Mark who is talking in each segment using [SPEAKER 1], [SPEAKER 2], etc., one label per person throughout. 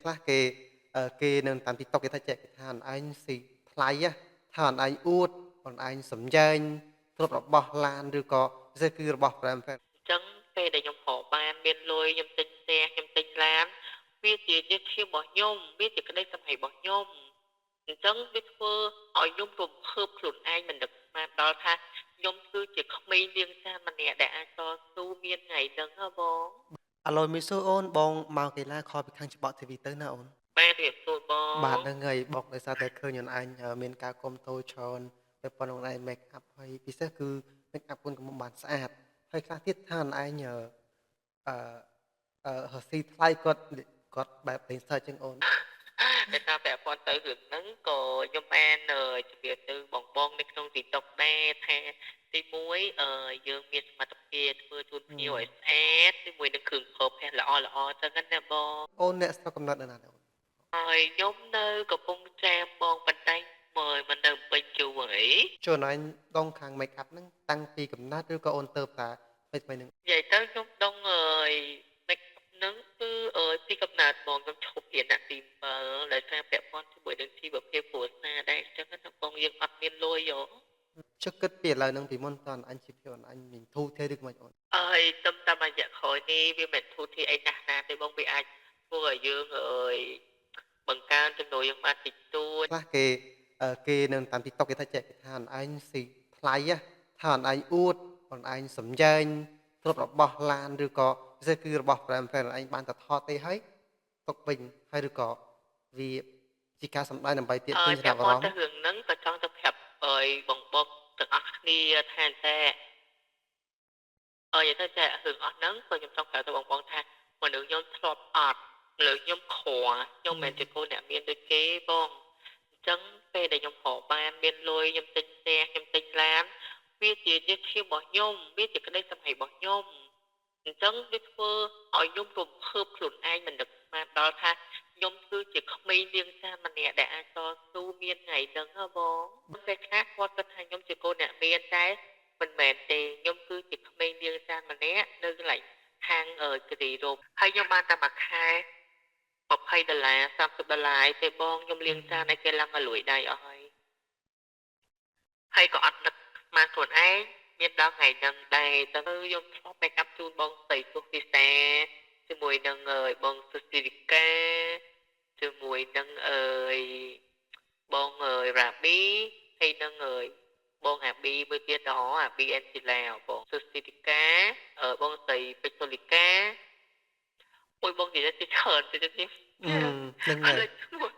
[SPEAKER 1] ខ្លះគេគេនៅតាម TikTok គេថាចែកគេថាអនឯងស៊ីថ្លៃថាអនឯងអួតអនឯងសំយែងទ្រព្យរបស់ឡានឬក៏ពិសេសគឺរបស់ប្រែម
[SPEAKER 2] អញ្ចឹងពេលដែលខ្ញុំរកបានមានលុយខ្ញុំទិញផ្ទះខ្ញុំទិញឡានវាជាញើសឈាមរបស់ខ្ញុំវាជាក្តីស្រមៃរបស់ខ្ញុំអញ្ចឹងវាធ្វើឲ្យខ្ញុំរំភើបខ្លួនឯងមិននឹកស្មានដល់ថាខ្ញុំគឺជាក្មេងលាងចានម្នាក់ដែលអាចតស៊ូមានថ្ងៃហ្នឹងហ៎បង
[SPEAKER 1] អាឡូមីសូអូនបងមកកីឡាខលពីខាងច្បក់ TV ទៅណាអូន
[SPEAKER 2] បាទជំរាបសួរបង
[SPEAKER 1] បាទហ្នឹងហើយបងដោយសារតែឃើញអូនឯងមានការគាំទ្រច្រើនតែប៉ុណ្ណឹងអូនឯង make up ហើយពិសេសគឺ make up កូនកំមុំបានស្អាតហើយខ្លះទៀតថាអូនឯងអឺអឺរស់ស៊ីថ្លៃគាត់គាត់បែបលេងសើចចឹងអូន
[SPEAKER 2] តែថាពាក់ព័ន្ធទៅរឿងហ្នឹងក៏ខ្ញុំបានជម្រាបទៅបងបងនៅក្នុង TikTok ដែរថាទី1យើងមានសមត្ថភាពធ្វើជូនភ្ញៀវឲ្យស្អាតជាមួយនឹងគ្រឿងប្រើប្រាស់ល្អល្អចឹងណាបង
[SPEAKER 1] អូនអ្នកស្រុកកំណត់នៅណាអូន
[SPEAKER 2] ហើយខ្ញុំនៅកំពង់ចាមបងប៉ុន្តែមើលមិននៅពេញជូរអី
[SPEAKER 1] ចូលអូនឯងដងខាង make up ហ្នឹងតាំងពីកំណត់ឬក៏អូនទៅតាថ្មីថ្មីហ្នឹង
[SPEAKER 2] និយាយទៅខ្ញុំដងអើយ make up ហ្នឹងគឺអើយពីកំណើតបងខ្ញុំឈប់រៀនថ្នាក់ទី7ដោយសារពាក់ព័ន្ធជាមួយនឹងជីវភាពគ្រួសារដែរអញ្ចឹងណាបងយើងអត់មានលុយហ៎
[SPEAKER 1] ចុះគិតពីឥឡូវហ្នឹងពីមុនតើអញជីវភាពអញមានធូរធារឬក៏មិនអូន
[SPEAKER 2] អើយទំតាមរយៈក្រោយនេះវាមិនធូរធារអីណាស់ណាទេបងវាអាចធ្វើឲ្យយើងអើយបង្កើនចំណូលយើងបានតិចតួច
[SPEAKER 1] ខ្លះគេគេនៅតាម TikTok គេថាចែកគេថាអនឯងស៊ីថ្លៃថាអនឯងអួតអនឯងសំយែងទ្រព្យរបស់ឡានឬក៏ពិសេសគឺរបស់ប្រែមប្រែអនឯងបានតែថតទេហើយទុកវិញហើយឬក៏វាជាការសម្ដែងដើម្បីទាក់
[SPEAKER 2] អើ
[SPEAKER 1] ទាញ
[SPEAKER 2] យពាក់ព័
[SPEAKER 1] ចំណាប់អារម្មណ៍
[SPEAKER 2] ន្ធទៅរឿងហ្នឹងក៏ចង់ទៅប្រាប់អើយបងបងទាំងអស់គ្នាថាតែអើយទៅតែរឿងអស់ហ្នឹងក៏ខ្ញុំចង់ប្រាប់ទៅបងបងថាមនុស្សខ្ញុំធ្លាប់អត់មនុស្សខ្ញុំក្រខ្ញុំមិនមែនជាកូនអ្នកមានដូចគេបងអញ្ចឹងពេលដែលខ្ញុំរកបានមានលុយខ្ញុំទិញផ្ទះខ្ញុំទិញឡានវាជាញើសឈាមរបស់ខ្ញុំវាជាក្តីស្រមៃរបស់ខ្ញុំអញ្ចឹងវាធ្វើឲ្យខ្ញុំរំភើបខ្លួនឯងមិននឹកស្មានដល់ថាខ្ញុំគឺជាក្មេងលាងចានម្នាក់ដែលអាចតស៊ូមានថ្ងៃហ្នឹងហ៎បងពេលខ្លះគាត់គិតថាខ្ញុំជាកូនអ្នកមានតែមិនមែនទេខ្ញុំគឺជាក្មេងលាងចានម្នាក់នៅកន្លែងខាងគិរីរម្យហើយខ្ញុំបានតែមួយខែ20ដុល្លារ30ដុល្លារទេបងខ្ញុំលាងចានឲ្យគេឡើងឲ្យលួយដៃអស់ហើយហើយក៏អត់នឹកស្មានខ្លួនឯងមានដល់ថ្ងៃហ្នឹងដែរទៅខ្ញុំធ្លាប់ make up ជូនបងស្រីសុពិសាជាមួយនឹងបងសុស៊ីរិកាជាមួយនឹងអើយបងអើយរ៉ាប៊ីហើយនឹងអើយបងអាប៊ីមួយទៀតដល់អាប៊ីអេនស៊ីឡាបងសុស៊ីរិកាបងស្រីពេជ្រសូលីកាអូយបងនិយាយទៅច្រើនទៅទៀត
[SPEAKER 1] ហ្នឹងហើយ
[SPEAKER 2] អត់លេចឈ្មោះ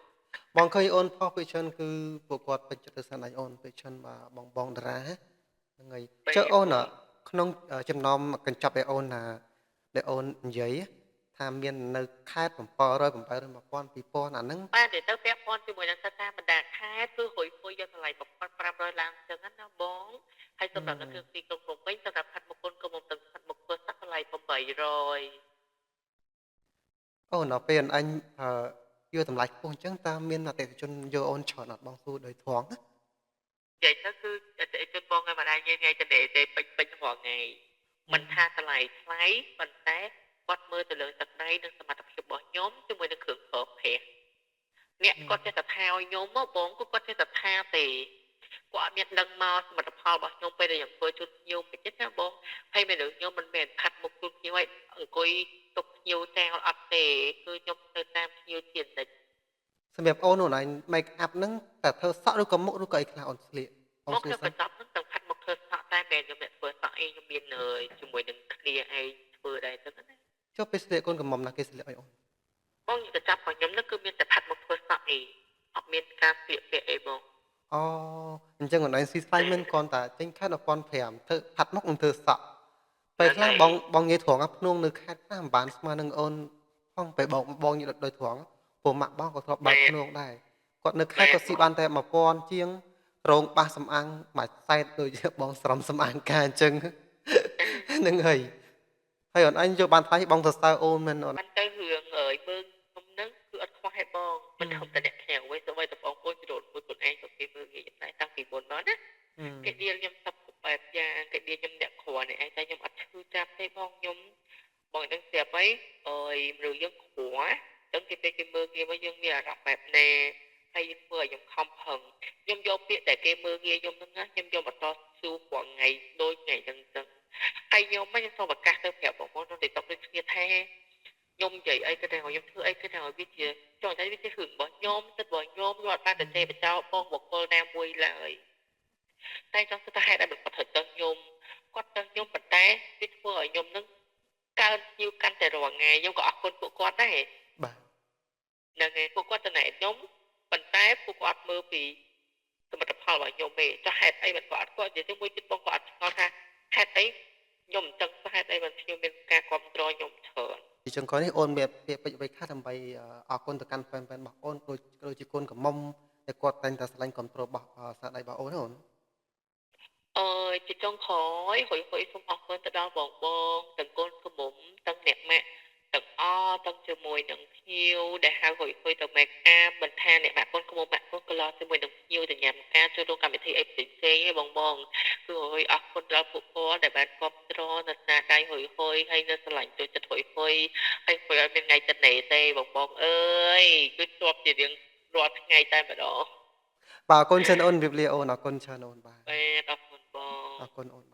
[SPEAKER 1] បងឃើញអូនផុសពេលច្រើនគឺពួកគាត់ពេញចិត្តទៅស្នាដៃអូនពេលច្រើនបាទបងបងតារាហ្នឹងហើយចុះអូនក្នុងចំណោមកញ្ចប់ដែលអូនណាដែលអូននិយាយថាមាននៅខេត្ត700 800 1000 2000អាហ្នឹង
[SPEAKER 2] បាទទៅពាក់ព័ន្ធជាមួយនឹងសិក្សាបណ្ដាខេត្តគឺរុយពុយយកតម្លៃ1500ឡើងចឹងណាបងហើយសម្រាប់នៅគ្រឿងទីក្រុងភ្នំពេញសម្រាប់ផាត់មុខគុណក៏មកទាំងផាត់មុខធ្វើសក់តម្លៃ800
[SPEAKER 1] អូនដល់ពេលអញយកតម្លៃខ្ពស់អញ្ចឹងតើមានអតិថិជនយកអូនច្រើនអត់បងសួរដោយត្រង់ណា
[SPEAKER 2] និយាយទៅគឺអតិថិជនបងឯងមិនដែរញ៉ៃថ្ងៃទៅទេពេញពេញរាល់ថ្ងៃមិនថាតម្លៃថ្លៃប៉ុន្តែគាត់មើលទៅលើទឹកដៃនិងសមត្ថភាពរបស់ខ្ញុំជាមួយនឹងគ្រឿងប្រើប្រាស់អ្នកគាត់ចេះតែថាឲ្យខ្ញុំមកបងគឺគាត់ចេះតែថាទេគាត់អត់មានដឹងមកសមិទ្ធផលរបស់ខ្ញុំពេលដែលខ្ញុំធ្វើជូនភ្ញៀវពេកណាបងហើយមនុស្សខ្ញុំមិនមែនផាត់មុខជូនភ្ញៀវឲ្យអង្គុយទុកភ្ញៀវចោលអត់ទេគឺខ្ញុំទៅតាមភ្ញៀវជានិច្ច
[SPEAKER 1] សម្រាប់អូនអូនឯង make up ហ្នឹងតែធ្វើសក់ឬក៏មុខឬក៏អីខ្លះអូនស្លៀកអូន
[SPEAKER 2] មក
[SPEAKER 1] សួរសិន
[SPEAKER 2] ខ្ញុំបញ្ចប់ហ្នឹងទាំងផាត់មុខធ្វើសក់តែមែនខ្ញុំអ្នកធ្វើសក់អីខ្ញុំមានជាមួយនឹងគ្នាឯងធ្វើដែរចឹងណា
[SPEAKER 1] ចុះពេលស្លៀកកូនកំមុំណាគេស្លៀកឲ្យអូន
[SPEAKER 2] បងទៅចាប់របស់ខ្ញុំហ្នឹងគឺមានតែផាត់មុខធ្វើសក់អីអត់មានការស្លៀកពាក់អីបង
[SPEAKER 1] អូអញ្ចឹងអូនឯងស៊ីថ្លៃមិនគ្រាន់តែចេញខេត្ត1500ធ្វើផាត់មុខនិងធ្វើសក់ពេលខ្លះបងបងនិយាយត្រង់ភ្នួងនៅខេត្តខ្លះមិនបានស្មើនឹងអូនផងពេលបងបងនិយាយដោយត្រង់ព្រោះម៉ាក់បងក៏ធ្លាប់បើកភ្នួងដែរគាត់នៅខេត្តក៏ស៊ីបានតែ1000ជាងរោងបាសសំអាងមួយសែតដូចបងស្រំសំអាងការអញ្ចឹងហ្នឹងហើយហើយអូនឯងយកបានថ្លៃបងសរសើរអូនមែនអូន
[SPEAKER 2] បានទៅរឿងអើយមើលខ្ញុំហ្នឹងគឺអត់ខ្វះទេបងមិនធំតែអ្នកក្រៅវិញសូម្បីតែបងប្អូនជីដូនមួយខ្លួនឯងក៏គេមើលងាយដែរតាំងពីមុនមកណាគេដៀលខ្ញុំសັບបែបយ៉ាងគេដៀលខ្ញុំអ្នកក្រនេះឯងតែខ្ញុំអត់ឈឺចាប់ទេបងខ្ញុំបងដឹងស្រាប់អីអើយមនុស្សយើងក្រចឹងគេ ពេលគេមើលងាយមកយើងមានអារម្មណ៍បែបណាហើយធ្វើឲ្យខ្ញុំខំប្រឹងខ្ញុំយកពាក្យដែលគេមើលងាយខ្ញុំហ្នឹងណាខ្ញុំយកមកតស៊ូរាល់ថ្ងៃដូចថ្ងៃហ្នឹងចឹងហើយខ្ញុំខ្ញុំសូមប្រកាសទៅប្រាប់បងប្អូនក្នុង TikTok ដូចគ្នាថាខ្ញុំនិយាយអីក៏ដោយខ្ញុំធ្វើអីក៏ដោយវាជាចង់ថាវាជារឿងរបស់ខ្ញុំសិទ្ធិរបស់ខ្ញុំខ្ញុំអត់បានទៅជេរបចោបងបុគ្គលណាមួយឡើយតែចង់គិតថាហេតុអីមិនគាត់ត្រូវទៅខ្ញុំគាត់ទៅខ្ញុំប៉ុន្តែវាធ្វើឲ្យខ្ញុំនឹងកើនភ្ញៀវកាន់តែរាល់ថ្ងៃខ្ញុំក៏អរគុណពួកគាត់ដែរ
[SPEAKER 1] បាទ
[SPEAKER 2] ហ្នឹងហើយពួកគាត់តំណែងខ្ញុំប៉ុន្តែពួកគាត់មើលពីសមិទ្ធផលរបស់ខ្ញុំទេចុះហេតុអីមិនគាត់អត់គាត់និយាយទៅមួយទៀតបងគាត់អត់ឆ្ងល់ថាហេតុអីខ្ញុំមិនចឹងហេតុអីមិនខ្ញុំមានការគ្រប់គ្រងខ្ញុំច្រើន
[SPEAKER 1] ជាចុងក្រោយនេះអូនមានពាក្យពេចន៍អ្វីខ្លះដើម្បីអរគុណទៅកាន់ fan ៗរបស់អូនដូចជាកូនកំមុំដែលគាត់តែងតែស្រឡាញ់គ្រប់គ្រងរបស់ស្នាដៃរបស់អូនណាអូន
[SPEAKER 2] អើយជាចុងក្រោយហ៊ុយហ៊ុយសូមអរគុណទៅដល់បងបងទាំងកូនកំមុំទាំងអ្នកម៉ាក់ទាំងអស់ទាំងជាមួយនឹងភ្ញៀវដែលហៅហ៊ុយហ៊ុយទៅ make up មិនថាអ្នកម៉ាក់កូនកំមុំម៉ាក់កូនកន្លោះជាមួយនឹងភ្ញៀវទៅញ៉ាំការចូលរួមកម្មវិធីអីផ្សេងផ្សេងឯងបងបងគឺហ៊ុយអរគុណដល់ពួកគាត់ដែលបានគ្រប់គ្រងនៅស្នាដៃហ៊ុយហ៊ុយហើយនៅស្រឡាញ់ចូលចិត្តហ៊ុយហ៊ុយហើយហ៊ុយអត់មានថ្ងៃទៅណេទេបងបងអើយគឺជាប់ជារៀងរាល់ថ្ងៃតែម្ដង
[SPEAKER 1] បាទអរគុណច្រើនអូនជម្រាបលាអូនអរគុណច្រើនអូនបាទ
[SPEAKER 2] បាទអរគុណបង
[SPEAKER 1] អរគុណអូន